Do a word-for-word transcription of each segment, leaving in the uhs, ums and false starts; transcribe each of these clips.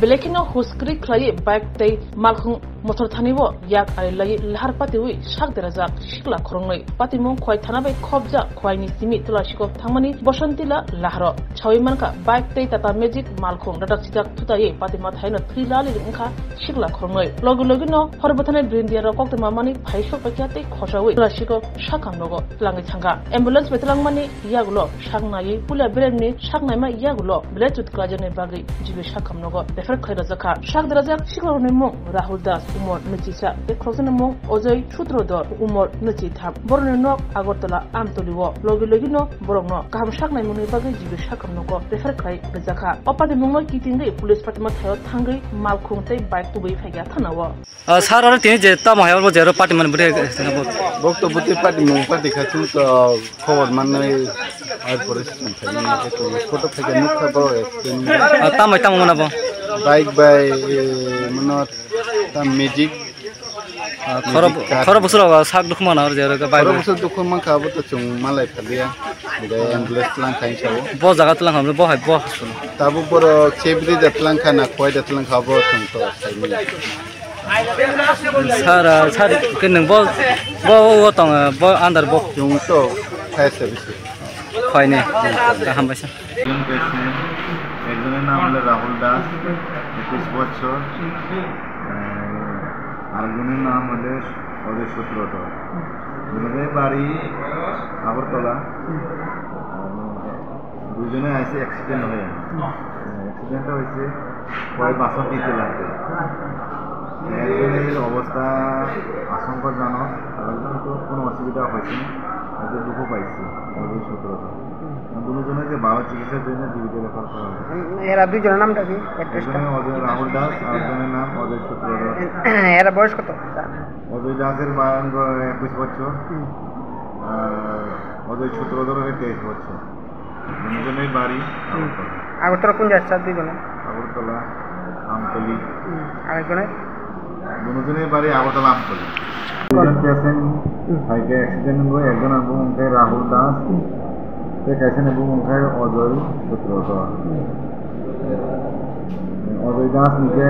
Belai kheno huskri khlaiwi bike tei malkhung mothor thani o yak ari laiwi lahar patiwi sak derajak sikla khoroknwi. Patimung Khowai thana bai khopjak Khowai ni simi Tulashikhop thangmani Bosantila laharo. Sawi mankha bike tei Tata Magic malkhung dadak sijak thutaiwi patima thaino thwi lali wngkha sikla khoroknwi. Logi logi no hor bwthanai brindia rok koktwma mani phaisok paikha tei khosawi Tulashikhop sakam nogo twlangwi thangkha. Ambulance bai twlangmani yagulo sak naiwi puila beremni sak naima yagulo belai chut kwlaijaknai bagwi G B sakam nogo refer khlai rwjakha. Sak derajak siklorokni mung Rahul Das, umor nwichisa, tei khoroknwini mung Ojoi Sutrodor, umor nwichitham. Borokni nok Agartala Amtoli o. Logi logi no borokno kaham sak naimungni bagwi G B sakam nogo refer khlai rwjakha. O patimungno kitingwi police patima thaio thangwi malkhung tei bike tubui phaikha thana o. Ah, sir, oro tini je tamo hai oro je oro party man bwrwi tini bo. Bok to bwtwi party mung party kha chwng to khobor manwi ar pore se chwng khaina nangkhe chwng photo khaikhe nukha borok accident. Ah, tamo tamo mana bo? Bike bai, eh, mano ta magic. Ah, khoro, khoro bosor sak dukhu mana oro je oro bike. Khoro bosor dukhu mankha abo to chwng malai phaliya. Bidai ambulance tlang khain sao. Bo jaga tlang kha bo hai bo. Tabuk borok chebri da tlang kha na khoi da tlang kha bo chwng to saimanya. Sir, ah, sir, ke nwng bo, bo, bo tong, ah, bo under bo. Chwng to fire service. Khaini. Kaham bai sir. একজন পেশেন্ট, একজনের নাম হলো রাহুল দাস, একুশ বছর, আহ, আরেকজনের নাম হলো অজয় সূত্রধর। দুজনের বাড়ি আগরতলা। দুজনে আইসে অ্যাক্সিডেন্ট হয়ে। অ্যাক্সিডেন্টটা হয়েছে প্রায় বাষট্টি এলাকায়। একজনের অবস্থা আশঙ্কাজনক, আরেকজন তো কোনো অসুবিধা হয়েছে না, হয়তো দুঃখ পাইছে, ওদের সতেরো জন। দুজনকে ভালো চিকিৎসার জন্য জীবিত রেফার করা হয়েছে। এরা দুইজনের নামটা কি? অ্যাড্রেসটা? একজনের অজয় রাহুল দাস, আর একজনের নাম অজয় সূত্রধর। এরা বয়স কত? অজয় দাসের বয়স একুশ বছর, হুম। আর অজয় সূত্রধরের তেইশ বছর। দুজনের বাড়ি হুম। আগরতলা। আগরতলা কোন জায়গা, স্যার, দুইজনে? আগরতলা, আমতলি। হুম, আরেকজনের? দুজনের বাড়ি আগরতলা, আমতলি। দুজন পেশেন্ট হুম। Bike accident হয়ে একজন আবু মুখে রাহুল দাস, হুম। Te kaisa ni bumung khe Ojoi Sutrodor. Ojoi Das ni khe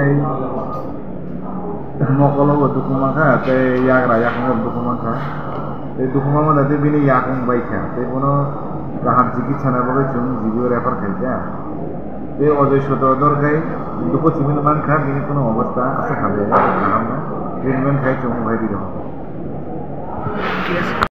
mokolo bo dukhu mankha, tei yagra yakung bo dukhu mankha. Tei dukhu manmani tei bini yakung bai kha. Tei bono kaham chikitsa na bagwi chwng G B o refer khai kha. Tei Ojoi Sutrodor khe dukhu simi mankha, bini kono obostha asa hamya, kaham no treatment khai chwng bai di rw.